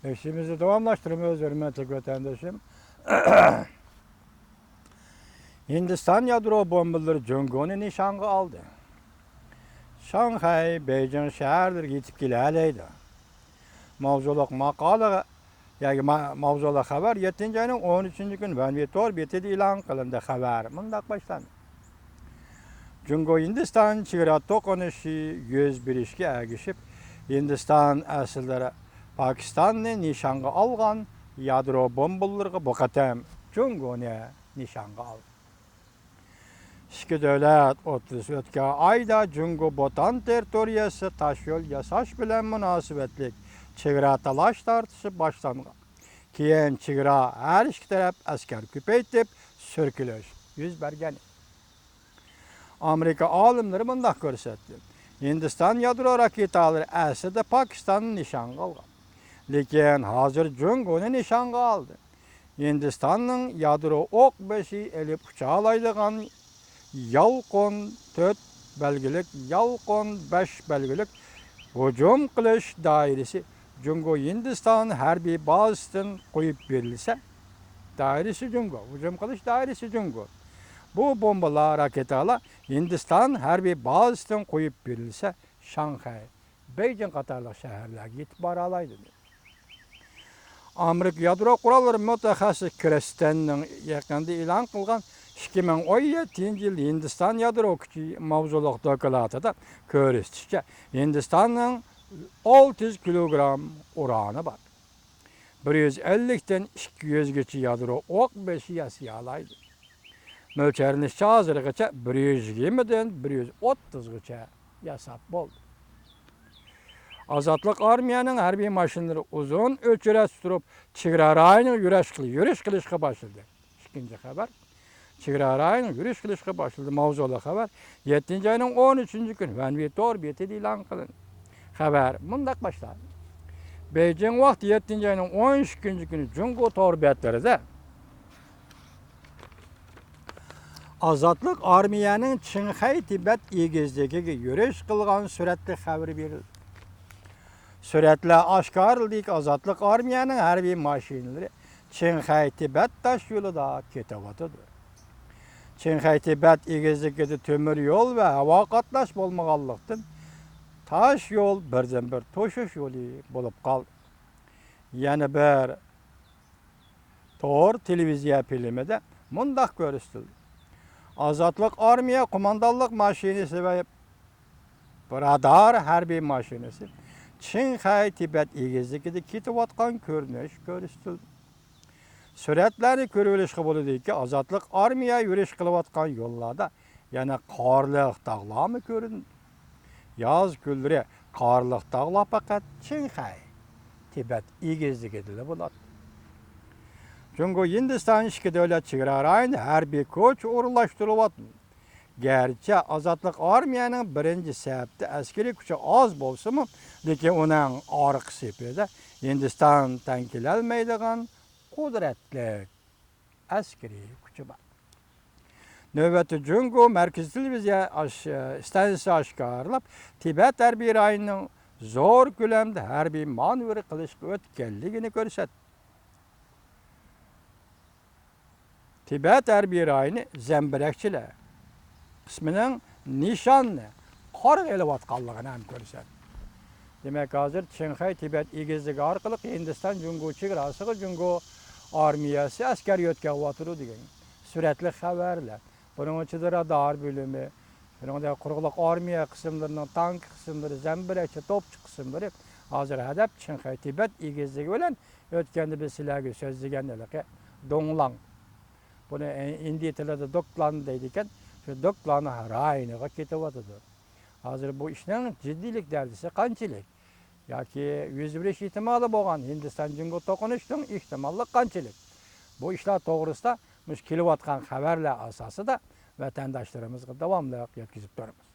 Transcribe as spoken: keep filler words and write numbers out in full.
ئىشىمىزنى داۋاملاشتۇرىمىز، ھۆرمەتلىك ۋەتەندىشىم. ھىندىستان يادرو بومبىلىرى جۇڭگونى نىشانغا ئالدى. شاڭخەي، بېيجىڭ شەھەرلىرىگە يېتىپ كېلەلەيدۇ. ماۋزۇلۇق ماقالە ياكى ما-، ماۋزۇلۇق خەۋەر يەتتىنچى ئاينىڭ ئون ئۈچىنچى كۈنى ۋەنۋى تور بېتىدە ئېلان قىلىندى. خەۋەر مۇنداق باشلاندى. جۇڭگو ھىندىستان چېگرا توقۇنۇشى يۈز بېرىشكە ئەگىشىپ، ھىندىستان ئەسلىدە پاكىستاننى نىشانغا ئالغان يادرو بومبىلىرىغا بۇ قېتىم جۇڭگونى نىشانغا ئالدى. ئىككى دۆلەت ئوتتۇرىسىدا ئۆتكەن ئايدا جۇڭگو بوتان تېررىتورىيەسىدە تاشيول ياساش بىلەن مۇناسىۋەتلىك چېگرا تالاش تارتىشى باشلانغان. كېيىن چېگرا ھەر ئىككى تەرەپ ئەسكەر كۆپەيتىپ سۈركىلىش يۈز بەرگەن. ئامېرىكا ئالىملىرى مۇنداق كۆرسەتتى: ھىندىستان يادرو راكېتالىرى ئەسلىدە پاكىستاننى نىشانغا ئالغان، لېكىن ھازىر جۇڭگونى نىشانغا ئالدى. ھىندىستاننىڭ يادرو ئوق بېشى ئېلىپ ئۇچالايدىغان يالقۇن تۆت بەلگىلىك، يالقۇن بەش بەلگىلىك ھۇجۇم قىلىش دائىرىسى جۇڭگو ھىندىستان ھەربىي بازىسىدىن قويۇپ بېرىلسە، دائىرىسى جۇڭگو، ھۇجۇم قىلىش دائىرىسى جۇڭگو. بۇ بومبىلار، راكېتالار ھىندىستان ھەربىي بازىسىدىن قويۇپ بېرىلسە، شاڭخەي، بېيجىڭ قاتارلىق شەھەرلەرگە يېتىپ بارالايدۇ. ئامېرىكا يادرو قوراللىرى مۇتەخەسسىسى كرىستېننىڭ يېقىندا ئېلان قىلغان ئىككى مىڭ ئون يەتتىنچى يىل ھىندىستان يادرو كۈچى ماۋزۇلۇق دوكلاتىدا كۆرسىتىشىچە، ھىندىستاننىڭ ئالتە يۈز كىلوگرام ئۇرانى بار. بىر يۈز ئەللىكتىن ئىككى يۈزگىچە يادرو ئوق بېشى ياسىيالايدۇ. مۆلچەرلىنىشىچە، ھازىرغىچە بىر يۈز يىگىرمىدىن بىر يۈز ئوتتۇزغىچە ياساپ بولدى. ئازادلىق ئارمىيەنىڭ ھەربىي ماشىنىلىرى ئۇزۇن ئۆچىرەتتە تۇرۇپ، چېگرا رايونىغا يۈرۈش قىل-، يۈرۈش قىلىشقا باشلىدى. ئىككىنچى خەۋەر. چېگرا رايونىغا يۈرۈش قىلىشقا باشلىدى. ماۋزۇلۇق خەۋەر يەتتىنچى ئاينىڭ ئون ئۈچىنچى كۈنى ۋەنۋى تور بېتىدە ئېلان قىلىندى. خەۋەر مۇنداق باشلاندى. بېيجىڭ ۋاقتى يەتتىنچى ئاينىڭ ئون ئىككىنچى كۈنى جۇڭگو تور بەتلىرىدە ئازادلىق ئارمىيەنىڭ چىڭخەي تىبەت ئېگىزلىكىگە يۈرۈش قىلغان سۈرەتلىك خەۋىرى بېرىلدى. سۈرەتلەر ئاشكارىلىدىكى، ئازادلىق ئارمىيەنىڭ ھەربىي ماشىنىلىرى چىڭخەي تىبەت تاش يولىدا كېتىۋاتىدۇ. چىڭخەي تىبەت ئېگىزلىكىدە تۆمۈر يول ۋە ھاۋا قاتناش بولمىغانلىقتىن، تاش يول بىردىنبىر توشۇش يولى بولۇپ قالدى. يەنە بىر تور تېلېۋىزىيە فىلىمىدە مۇنداق كۆرسىتىلدى: ئازادلىق ئارمىيە قوماندانلىق ماشىنىسى ۋە بىرادار ھەربىي ماشىنىسى چىڭخەي تىبەت ئېگىزلىكىدە كېتىۋاتقان كۆرۈنۈش كۆرسىتىلدى. سۈرەتلەرنى كۆرۈۋېلىشقا بولىدۇكى، ئازادلىق ئارمىيە يۈرۈش قىلىۋاتقان يوللاردا يەنە قارلىق تاغلارمۇ كۆرۈندى. ياز كۈنلىرى قارلىق تاغلار پەقەت چىڭخەي تىبەت ئېگىزلىكىدىلا بولاتتى. جۇڭگو ھىندىستان ئىككى دۆلەت چېگرا رايونىدا ھەربىي كوچا ئورۇنلاشتۇرۇۋاتىدۇ. گەرچە ئازادلىق ئارمىيەنىڭ بىرىنچى سەپتە ئەسكىرىي كۈچى ئاز بولسىمۇ، لېكىن ئۇنىڭ ئارقا سېپىدە ھىندىستان تەڭ كېلەلمەيدىغان قۇدرەتلىك ئەسكىرىي كۈچى بار. نۆۋەتتە جۇڭگو مەركىزىي تېلېۋىزىيە ئاش-، ئىستانسىسى ئاشكارىلاپ، تىبەت ھەربىي رايونىنىڭ زور كۆلەمدە ھەربىي مانېۋىر قىلىشقا ئۆتكەنلىكىنى كۆرسەتتى. تىبەت ھەربىي رايونى زەمبىرەكچىلەر قىسمىنىڭ نىشاننى قارىغا ئېلىۋاتقانلىقىنى ھەم كۆرسەتتى. دېمەك، ھازىر چىڭخەي تىبەت ئېگىزلىكى ئارقىلىق ھىندىستان جۇڭگو چېگراسىغا جۇڭگو ئارمىيەسى ئەسكەر يۆتكەۋاتىدۇ دېگەن سۈرەتلىك خەۋەرلەر. بۇنىڭ ئىچىدە رادار بۆلۈمى، شۇنىڭدەك قۇرۇقلۇق ئارمىيە قىسىملىرىنىڭ تانك قىسىملىرى، زەمبىرەكچى توپچى قىسىملىرى ھازىر ھەدەپ چىڭخەي تىبەت ئېگىزلىكى بىلەن ئۆتكەندە بىز سىلەرگە سۆزلىگەن ھېلىقى دۇڭلاڭ. بۇنى ئىندىي تىلىدا دوكلان دەيدىكەن. شۇ دوكلان رايونىغا كېتىۋاتىدۇ. ھازىر بۇ ئىشنىڭ جىددىيلىك دەرىجىسى قانچىلىك؟ ياكى يۈز بېرىش ئېھتىمالى بولغان ھىندىستان جۇڭگو توقۇنۇشىنىڭ ئېھتىماللىقى قانچىلىك؟ بۇ ئىشلار توغرىسىدا مۇشۇ كېلىۋاتقان خەۋەرلەر ئاساسىدا ۋەتەنداشلىرىمىزغا داۋاملىق يەتكۈزۈپ تۇرىمىز.